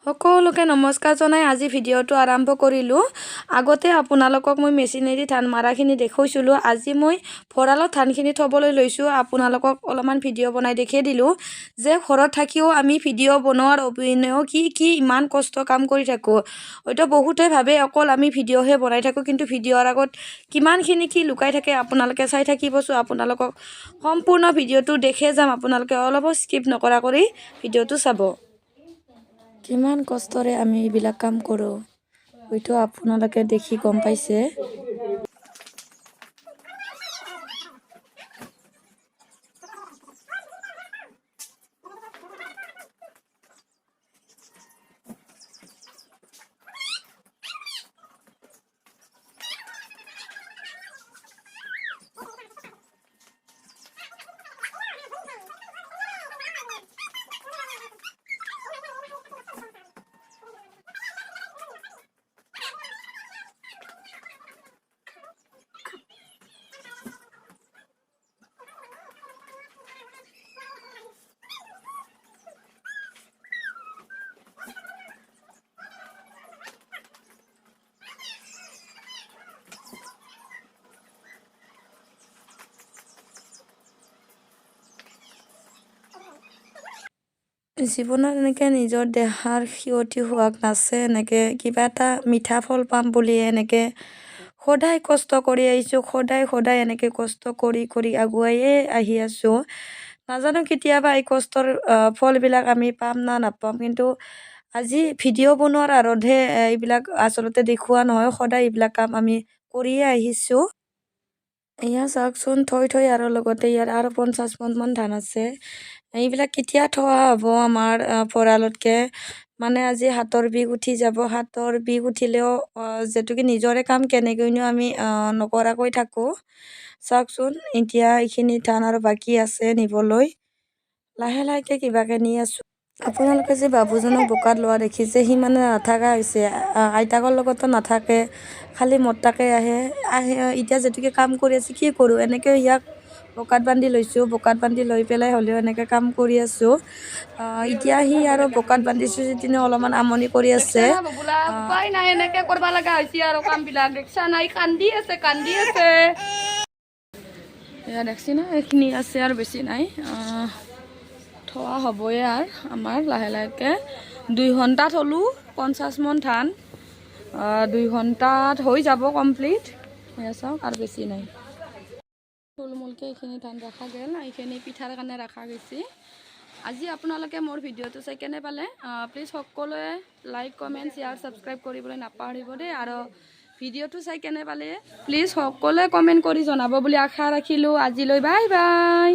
সকলোকে নমস্কাৰ জনাই আজি ভিডিঅ'টো আৰম্ভ কৰিলোঁ। আগতে আপোনালোকক মই মেচিনেদি ধান মৰাখিনি দেখুৱাইছিলোঁ। আজি মই ভঁৰালত ধানখিনি থ'বলৈ লৈছোঁ। আপোনালোকক অলপমান ভিডিঅ' বনাই দেখাই দিলোঁ যে ঘৰত থাকিও আমি ভিডিঅ' বনোৱাৰ অবিহনেও কি কি ইমান কষ্ট কাম কৰি থাকোঁ। হয়তো বহুতে ভাবে অকল আমি ভিডিঅ'হে বনাই থাকোঁ, কিন্তু ভিডিঅ'ৰ আগত কিমানখিনি কি লুকাই থাকে আপোনালোকে চাই থাকিবচোন। আপোনালোকক সম্পূৰ্ণ ভিডিঅ'টো দেখে যাম, আপোনালোকে অলপো স্কিপ নকৰা কৰি ভিডিঅ'টো চাব। কিমান কষ্টৰে আমি এইবিলাক কাম কৰোঁ, হয়তো আপোনালোকে দেখি গম পাইছে। জীৱনত এনেকৈ নিজৰ দেহাৰ ক্ষতি হোৱাক নাছে, এনেকৈ কিবা এটা মিঠা ফল পাম বুলি এনেকৈ সদায় কষ্ট কৰি আহিছোঁ। সদায় সদায় এনেকৈ কষ্ট কৰি কৰি আগুৱাইয়ে আহি আছোঁ। নাজানো কেতিয়াবা এই কষ্টৰ ফলবিলাক আমি পাম না নাপাম, কিন্তু আজি ভিডিঅ' বনোৱাৰ আঁৰতহে এইবিলাক আচলতে দেখুওৱা নহয়, সদায় এইবিলাক কাম আমি কৰিয়ে আহিছোঁ। এয়া চাওকচোন, থৈ থৈ আৰু লগতে ইয়াৰ আৰু 50 মোনমান ধান আছে। এইবিলাক কেতিয়া থোৱা হ'ব আমাৰ ভঁৰালতকৈ, মানে আজি হাতৰ বিষ উঠি যাব। হাতৰ বিষ উঠিলেও যিহেতুকে নিজৰে কাম, কেনেকৈনো আমি নকৰাকৈ থাকোঁ। চাওকচোন, এতিয়া এইখিনি ধান আৰু বাকী আছে নিবলৈ, লাহে লাহেকৈ কিবাকৈ নি আছোঁ। আপোনালোকে যে বাবুজনক বোকাত লোৱা দেখিছে, সি মানে নাথাকা হৈছে। আইতাকৰ লগতো নাথাকে, খালি মোৰ তাকে আহে আহে। এতিয়া যিহেতুকে কাম কৰি আছে, কি কৰোঁ, এনেকৈ ইয়াক বোকাত বান্ধি লৈছোঁ। বোকাত বান্ধি লৈ পেলাই হ'লেও এনেকৈ কাম কৰি আছোঁ। এতিয়া সি আৰু বোকাত বান্ধিছোঁ যেতিয়া অলপমান আমনি কৰি আছে। উপায় নাই, এনেকে কৰিব লগা হৈছে আৰু কামবিলাক। দেখছা নাই, কান্দি আছে, কান্দি আছে। এয়া দেখছি না, এইখিনি আছে আৰু বেছি নাই। থোৱা হ'বই আৰু আমাৰ লাহে লাহেকৈ। 2 ঘণ্টা থলোঁ 50 মোন ধান, 2 ঘণ্টাত হৈ যাব কমপ্লিট। এয়া চাওক, আৰু বেছি নাই। থুলমূলকৈ এইখিনি ধান ৰখা গ'ল, এইখিনি পিঠাৰ কাৰণে ৰখা গৈছে। আজি আপোনালোকে মোৰ ভিডিঅ'টো চাই কেনে পালে, প্লিজ সকলোৱে লাইক, কমেণ্ট, শ্বেয়াৰ, ছাবস্ক্ৰাইব কৰিবলৈ নাপাহৰিব দেই। আৰু ভিডিঅ'টো চাই কেনে পালে প্লিজ সকলোৱে কমেণ্ট কৰি জনাব বুলি আশা ৰাখিলোঁ। আজিলৈ বাই বাই।